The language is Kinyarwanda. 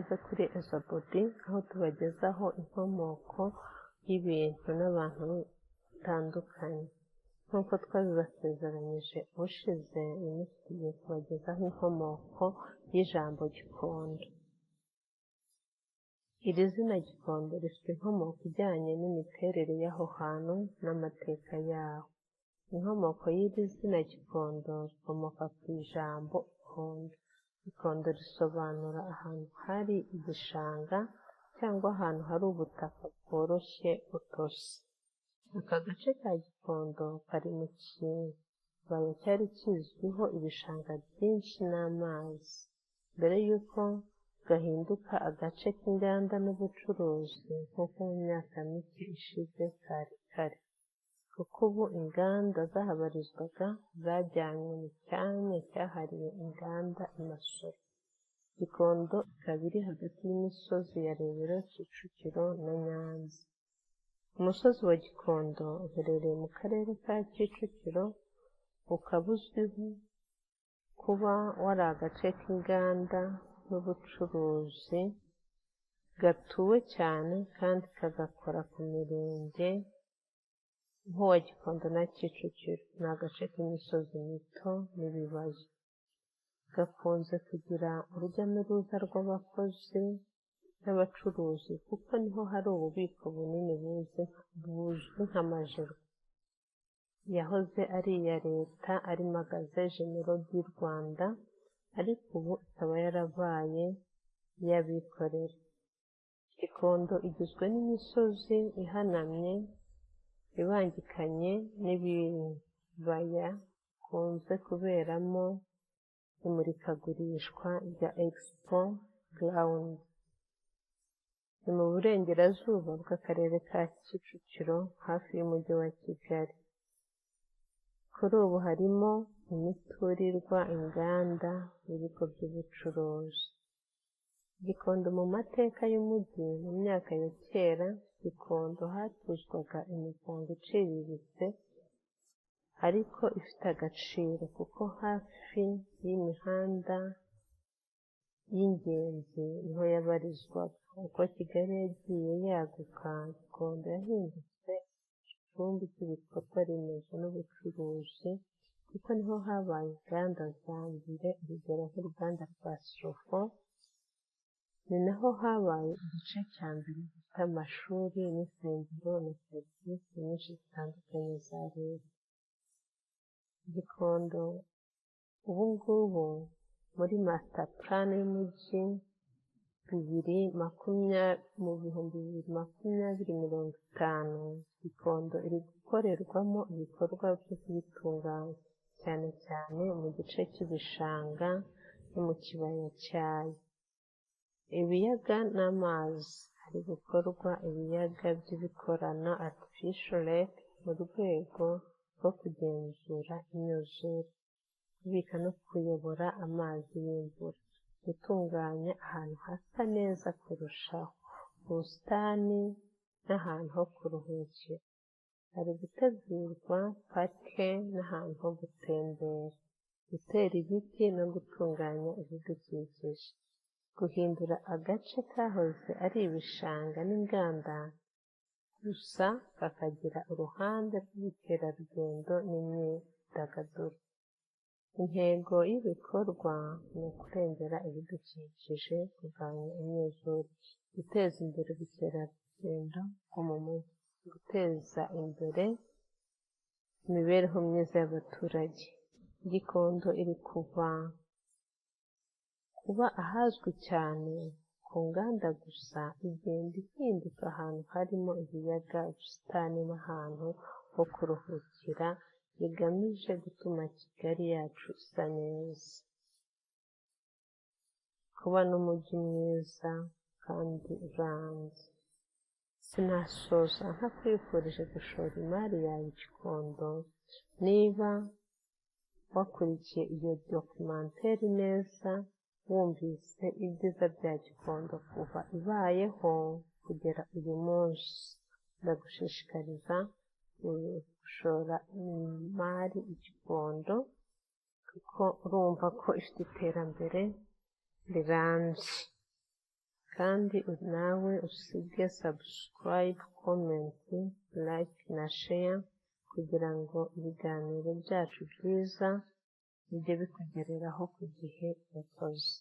Ikaze kuri Ezobodi, aho tubagezaho inkomoko y'ibintu n'abantu batandukanye. Nk'uko twabibasezeranyije ubushize, uyu munsi tugiye kubagezaho inkomoko y'ijambo Gikondo. Iri zina Gikondo rifite inkomoko ijyanye n'imiterere y'aho hantu n'amateka yaho. Inkomoko y'iri zina Gikondo rikomoka ku ijambo ikondo. Ikondo risobanura ahantu hari igishanga cyangwa ahantu hari ubutaka bworoshye butose. Aka gace ka Gikondo kari mu kibaya cyari kizwiho ibishanga byinshi n'amazi, mbere y'uko gahinduka agace k'inganda n'ubucuruzi nk'uko mu myaka mike ishize kari kari, kuko ubu inganda zahabarizwaga zajyanywe mu cyanya cyahariwe inganda i Masoro. Gikondo ikaba iri hagati y'imisozi ya Rebero, Kicukiro na Nyanza. Umusozi wa Gikondo uherereye mu karere ka Kicukiro, ukaba uzwiho kuba wari agace k'inganda n'ubucuruzi gatuwe cyane kandi kagakora ku mirenge nk'uwa Gikondo na Kicukiro. Ni agace k'imisozi mito n'ibibaya. Gakunze kugira urujya n'uruza rw'abakozi n'abacuruzi kuko niho hari ububiko bunini buzwi nka Majerwa. Yahoze ari iya Leta, ari Magasin Généraux du Rwanda, ariko ubu ikaba yarabaye iy'abikorera. Gikondo igizwe n'imisozi ihanamye ibangikanye n'ibibaya bikunze kuberamo imurikagurishwa rya Expo Ground. Ni mu burengerazuba bw'akarere ka Kicukiro, hafi y'umujyi wa Kigali. Kuri ubu harimo imiturirwa, inganda n'ibigo by'ubucuruzi. Gikondo mu mateka y'umujyi. Mu myaka ya kera, Gikondo hatuzwaga imiryango iciriritse ariko ifite agaciro, kuko hafi y'imihanda y'ingenzi niho yabarizwaga. Uko Kigali yagiye yaguka, Gikondo yahindutse igicumbi cy'ibikorwa remezo n'ubucuruzi, kuko niho habaye inganda za mbere, urugero nk'uruganda rwa Sulfo. Ni naho habaye igice cya mbere gifite amashuri n'insengero na serivisi nyinshi zitandukanye za Leta. Gikondo ubu ngubu muri master plan y'umujyi mu 2020-50, Gikondo iri gukorerwamo ibikorwa byo kuyitunganya, cyane cyane mu gice cy'ibishanga no mu kibaya cyayo. Ibiyaga n'amazi: hari gukorwa ibiyaga by'ibikorano, artificial lake, mu rwego rwo kugenzura imyuzure, kubika no kuyobora amazi y'imvura, gutunganya ahantu hasa neza kurushaho, ubusitani n'ahantu ho kuruhukira. Hari gutegurwa parike n'ahantu ho gutembera, gutera ibiti no gutunganya ibidukikije, guhindura agace kahoze ari ibishanga n'inganda gusa kakagira uruhande rw'ubukerarugendo n'imyidagaduro. Intego y'ibikorwa ni ukurengera ibidukikije, kurwanya imyuzure, guteza imbere ubukerarugendo bwo mu mujyi, guteza imbere imibereho myiza y'abaturage. Gikondo iri kuva kuba ahazwi cyane ku nganda gusa, igenda ihinduka ahantu harimo ibiyaga, ubusitani n'ahantu ho kuruhukira, bigamije gutuma Kigali yacu isa neza, kuba n'umujyi mwiza kandi urambye. Sinasoza ntakwifurije gushora imari yawe i Gikondo. Niba wakurikiye iyo documentaire neza, wumvise ibyiza bya Gikondo kuva ibayeho kugera uyu munsi, ndagushishikariza gushora imari i Gikondo, kuko urumva ko ifite iterambere rirambye. Kandi nawe usige subscribe, comment, like na share kugira ngo ibiganiro byacu byiza bijye bikugereraho ku gihe. Urakoze.